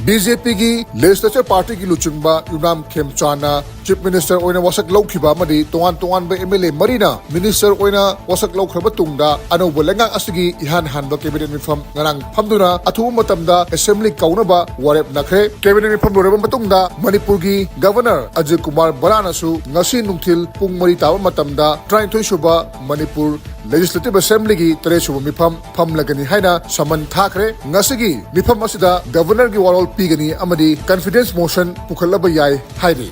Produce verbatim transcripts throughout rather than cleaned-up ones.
B J ꯄꯤꯒꯤ Legislature Partyꯒꯤ ꯂꯨꯆꯤꯡꯕ ꯌꯨꯝꯅꯥꯝ ꯈꯦꯝꯆꯥꯟꯅ Chief Minister ꯑꯣꯏꯅ ꯋꯥꯁꯛ ꯂꯧꯈꯤꯕ ꯑꯃꯗꯤ ꯇꯣꯉꯥꯟ ꯇꯣꯉꯥꯟꯕ M L A ꯃꯔꯤꯅ Minister ꯑꯣꯏꯅ ꯋꯥꯁꯛ ꯂꯧꯈ꯭ꯔꯕ ꯇꯨꯡꯗ ꯑꯅꯧꯕ ꯂꯩꯉꯥꯛ ꯑꯁꯤꯒꯤ ꯏꯍꯥꯟ ꯍꯥꯟꯕ Cabinet ꯃꯤꯐꯝ ꯉꯔꯥꯡ ꯐꯝꯗꯨꯅ ꯑꯊꯨꯕ ꯃꯇꯝꯗ Assembly ꯀꯧꯅꯕ ꯋꯥꯔꯦꯞ ꯅꯈ꯭ꯔꯦ꯫ Cabinet ꯃꯤꯐꯝ ꯂꯣꯏꯔꯕ ꯃꯇꯨꯡꯗ ꯃꯅꯤꯄꯨꯔꯒꯤ Governor ꯑꯖꯌ ꯀꯨꯃꯥꯔ ꯕꯔꯥꯅꯁꯨ ꯉꯁꯤ ꯅꯨꯡꯊꯤꯜ ꯄꯨꯡ ꯃꯔꯤ ꯇꯥꯕ ꯃꯇꯝꯗ ꯇꯔꯥꯅꯤꯊꯣꯏ ꯁꯨꯕ ꯃꯅꯤꯄꯨꯔ Legislative Assemblyꯒꯤ ꯇꯔꯦꯠ ꯁꯨꯕ ꯃꯤꯐꯝ ꯐꯝꯂꯒꯅꯤ ꯍꯥꯏꯅ summon ꯊꯥꯈ꯭ꯔꯦ꯫ ꯉꯁꯤꯒꯤ ꯃꯤꯐꯝ ꯑꯁꯤꯗ Governorꯒꯤ ꯋꯥꯔꯣꯜ ꯄꯤꯒꯅꯤ ꯑꯃꯗꯤ confidence motion ꯄꯨꯈꯠꯂꯕ ꯌꯥꯏ ꯍꯥꯏꯔꯤ꯫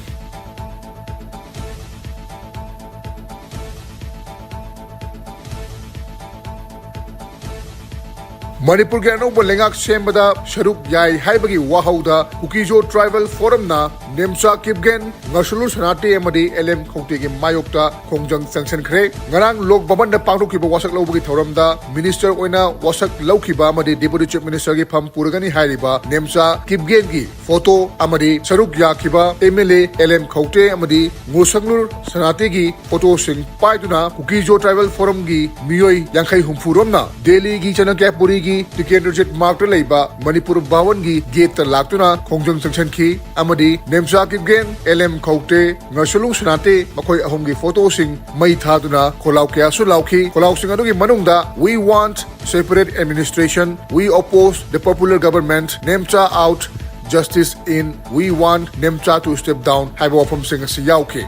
ꯃꯅꯤꯄꯨꯔꯒꯤ ꯑꯅꯧꯕ ꯂꯩꯉꯥꯛ ꯁꯦꯝꯕꯗ ꯁꯔꯨꯛ ꯌꯥꯏ ꯍꯥꯏꯕꯒꯤ ꯋꯥꯍꯧꯗ ꯀꯨꯀꯤꯖꯣ Tribal Forumꯅ ꯅꯦꯝꯆꯥ ꯀꯤꯞꯒꯦꯟ, ꯉꯔꯁꯂꯨ ꯁꯅꯥꯇꯦ ꯑꯃꯗꯤ ꯑꯦꯜ ꯑꯦꯝ ꯈꯧꯇꯦꯒꯤ ꯃꯥꯌꯣꯛꯇ ꯈꯣꯡꯖꯪ ꯆꯪꯁꯤꯟꯈ꯭ꯔꯦ꯫ ꯉꯔꯥꯡ ꯂꯣꯛ ꯚꯕꯟꯗ ꯄꯥꯡꯊꯣꯛꯈꯤꯕ ꯋꯥꯁꯛ ꯂꯧꯕꯒꯤ ꯊꯧꯔꯝꯗ Minister ꯑꯣꯏꯅ ꯋꯥꯁꯛ ꯂꯧꯈꯤꯕ ꯑꯃꯗꯤ Deputy Chief Ministerꯒꯤ ꯐꯝ ꯄꯨꯔꯒꯅꯤ ꯍꯥꯏꯔꯤꯕ ꯅꯦꯝꯆꯥ ꯀꯤꯞꯒꯦꯟꯒꯤ photo ꯑꯃꯗꯤ ꯁꯔꯨꯛ ꯌꯥꯈꯤꯕ M L A L M Khaute ꯑꯃꯗꯤ ꯉꯨꯔꯁꯪꯂꯨꯔ ꯁꯅꯥꯇꯦꯒꯤ photoꯁꯤꯡ ꯄꯥꯏꯗꯨꯅ ꯀꯨꯀꯤꯖꯣ Tribal Forumꯒꯤ ꯃꯤꯑꯣꯏ ꯌꯥꯡꯈꯩ ꯍꯨꯝꯐꯨ ꯔꯣꯝꯅ ꯗꯦꯜꯂꯤꯒꯤ ꯆꯅꯀ꯭ꯌꯥꯄꯨꯔꯤꯒꯤ ꯇꯤꯀꯦꯟꯗ꯭ꯔꯖꯤꯠ ꯃꯥꯔꯛꯇ ꯂꯩꯕ ꯃꯅꯤꯄꯨꯔ ꯚꯋꯟꯒꯤ gateꯇ ꯂꯥꯛꯇꯨꯅ ꯈꯣꯡꯖꯪ ꯆꯪꯁꯤꯟꯈꯤ ꯑꯃꯗꯤ ꯅꯦꯝꯆꯥ ꯀꯤꯞꯒꯦꯟ, ꯑꯦꯜ ꯑꯦꯝ ꯈꯧꯇꯦ, ꯉꯔꯁꯂꯨ ꯁꯅꯥꯇꯦ ꯃꯈꯣꯏ ꯑꯍꯨꯝꯒꯤ photoꯁꯤꯡ ꯃꯩ ꯊꯥꯗꯨꯅ ꯈꯣꯜꯂꯥꯎ ꯀꯌꯥꯁꯨ ꯂꯥꯎꯈꯤ꯫ ꯈꯣꯜꯂꯥꯎꯁꯤꯡ ꯑꯗꯨꯒꯤ ꯃꯅꯨꯡꯗ "We want separate administration, we oppose the popular government, Nemcha out, justice in, we want Nemcha to step down" ꯍꯥꯏꯕ ꯋꯥꯐꯝꯁꯤꯡ ꯑꯁꯤ ꯌꯥꯎꯈꯤ꯫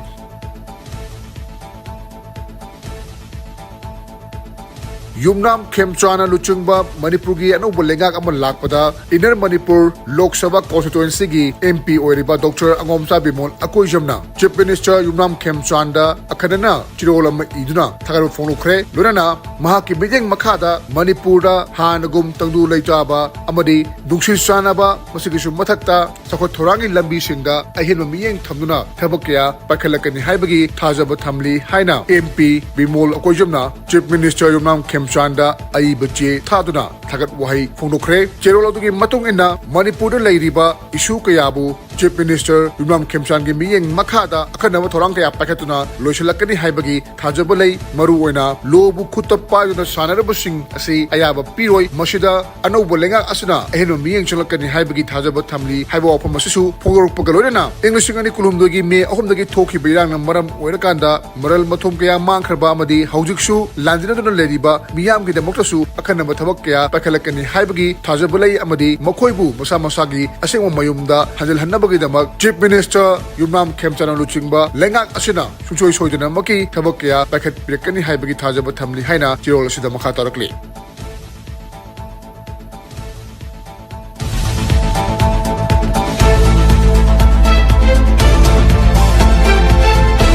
ꯌꯨꯝꯅꯥꯝ ꯈꯦꯝꯆꯥꯟꯅ ꯂꯨꯆꯤꯡꯕ ꯃꯅꯤꯄꯨꯔꯒꯤ ꯑꯅꯧꯕ ꯂꯩꯉꯥꯛ ꯑꯃ ꯂꯥꯛꯄꯗ Inner Manipur Lok Sabha Constituencyꯒꯤ M P ꯑꯣꯏꯔꯤꯕ Doctor ꯑꯉꯣꯝꯆꯥ ꯕꯤꯃꯣꯜ ꯑꯀꯣꯏꯖꯝꯅ Chief Minister ꯌꯨꯝꯅꯥꯝ ꯈꯦꯝꯆꯥꯟꯗ ꯑꯈꯟꯅꯅ ꯆꯦꯔꯣꯜ ꯑꯃ ꯏꯗꯨꯅ ꯊꯥꯒꯠꯄ ꯐꯣꯡꯗꯣꯛꯈ꯭ꯔꯦ꯫ ꯂꯣꯏꯅꯅ ꯃꯍꯥꯛꯀꯤ ꯃꯤꯠꯌꯦꯡ ꯃꯈꯥꯗ ꯃꯅꯤꯄꯨꯔꯗ ꯍꯥꯟꯅꯒꯨꯝ ꯇꯪꯗꯨ ꯂꯩꯇꯥꯕ ꯑꯃꯗꯤ ꯅꯨꯡꯁꯤ ꯆꯥꯟꯅꯕ, ꯃꯁꯤꯒꯤꯁꯨ ꯃꯊꯛꯇ ꯆꯥꯎꯈꯠ ꯊꯧꯔꯥꯡꯒꯤ ꯂꯝꯕꯤꯁꯤꯡꯗ ꯑꯍꯦꯟꯕ ꯃꯤꯠꯌꯦꯡ ꯊꯝꯗꯨꯅ ꯊꯕꯛ ꯀꯌꯥ ꯄꯥꯏꯈꯠꯂꯛꯀꯅꯤ ꯍꯥꯏꯕꯒꯤ ꯊꯥꯖꯕ ꯊꯝꯂꯤ ꯍꯥꯏꯅ M P Bimol ꯑꯀꯣꯏꯖꯝꯅ Chief Minister ꯌꯨꯝꯅꯥꯝ ꯈꯦꯝꯆꯥꯟꯗ ꯑꯏꯕ ꯆꯦ ꯊꯥꯗꯨꯅ ꯊꯥꯒꯠ ꯋꯥꯍꯩ ꯐꯣꯡꯗꯣꯛꯈ꯭ꯔꯦ꯫ ꯆꯦꯔꯣꯜ ꯑꯗꯨꯒꯤ ꯃꯇꯨꯡ ꯏꯟꯅ ꯃꯅꯤꯄꯨꯔꯗ ꯂꯩꯔꯤꯕ issue ꯀꯌꯥꯕꯨ Chief Minister ꯌꯨꯝꯅꯥꯝ ꯈꯦꯝꯆꯥꯟꯒꯤ ꯃꯤꯠꯌꯦꯡ ꯃꯈꯥꯗ ꯑꯈꯟꯅꯕ ꯊꯧꯔꯥꯡ ꯀꯌꯥ ꯄꯥꯏꯈꯠꯇꯨꯅ ꯂꯣꯏꯁꯤꯜꯂꯛꯀꯅꯤ ꯍꯥꯏꯕꯒꯤ ꯊꯥꯖꯕ ꯂꯩ꯫ ꯃꯔꯨ ꯑꯣꯏꯅ ꯂꯣꯕꯨ ꯈꯨꯠꯇ ꯄꯥꯏꯗꯨꯅ ꯁꯥꯟꯅꯔꯕꯁꯤꯡ ꯑꯁꯤ ꯑꯌꯥꯕ ꯄꯤꯔꯣꯏ꯫ ꯃꯁꯤꯗ ꯑꯅꯧꯕ ꯂꯩꯉꯥꯛ ꯑꯁꯤꯅ ꯑꯍꯦꯟꯕ ꯃꯤꯠꯌꯦꯡ ꯆꯪꯂꯛꯀꯅꯤ ꯍꯥꯏꯕꯒꯤ ꯊꯥꯖꯕ ꯊꯝꯂꯤ ꯍꯥꯏꯕ ꯋꯥꯐꯝ ꯑꯁꯤꯁꯨ ꯐꯣꯡꯗꯣꯔꯛꯄꯒ ꯂꯣꯏꯅꯅ ꯏꯪ ꯂꯤꯁꯤꯡ ꯑꯅꯤ ꯀꯨꯟꯍꯨꯝꯗꯣꯏꯒꯤ ꯃꯦ ꯑꯍꯨꯝꯗꯒꯤ ꯊꯣꯛꯈꯤꯕ ꯏꯔꯥꯡꯅ ꯃꯔꯝ ꯑꯣꯏꯔꯀꯥꯟꯗ ꯃꯔꯜ ꯃꯊꯨꯝ ꯀꯌꯥ ꯃꯥꯡꯈ꯭ꯔꯕ ꯑꯃꯗꯤ ꯍꯧꯖꯤꯛꯁꯨ ꯂꯥꯟꯖꯦꯟꯅꯗꯨꯅ ꯂꯩꯔꯤꯕ ꯃꯤꯌꯥꯝꯒꯤꯗꯃꯛꯇꯁꯨ ꯑꯈꯟꯅꯕ ꯊꯕꯛ ꯀꯌꯥ ꯄꯥꯏꯈꯠꯂꯛꯀꯅꯤ ꯍꯥꯏꯕꯒꯤ ꯊꯥꯖꯕ ꯂꯩ ꯑꯃꯗꯤ ꯃꯈꯣꯏꯕꯨ ꯃꯁꯥ ꯃꯁꯥꯒꯤ ꯑꯁꯦꯡꯕ ꯃꯌꯨꯝꯗ ꯍꯟꯖꯤꯜꯍꯟꯅꯕꯒꯤꯗꯃꯛ Chief Minister ꯌꯨꯝꯅꯥꯝ ꯈꯦꯝꯆꯥꯟꯅ ꯂꯨꯆꯤꯡꯕ ꯂꯩꯉꯥꯛ ꯑꯁꯤꯅ ꯁꯨꯡꯁꯣꯏ ꯁꯣꯏꯗꯅꯃꯛꯀꯤ ꯊꯕꯛ ꯀꯌꯥ ꯄꯥꯏꯈꯠꯄꯤꯔꯛꯀꯅꯤ ꯍꯥꯏꯕꯒꯤ ꯊꯥꯖꯕ ꯊꯝꯂꯤ ꯍꯥꯏꯅ ꯆꯦꯔꯣꯜ ꯑꯁꯤꯗ ꯃꯈꯥ ꯇꯥꯔꯛꯂꯤ꯫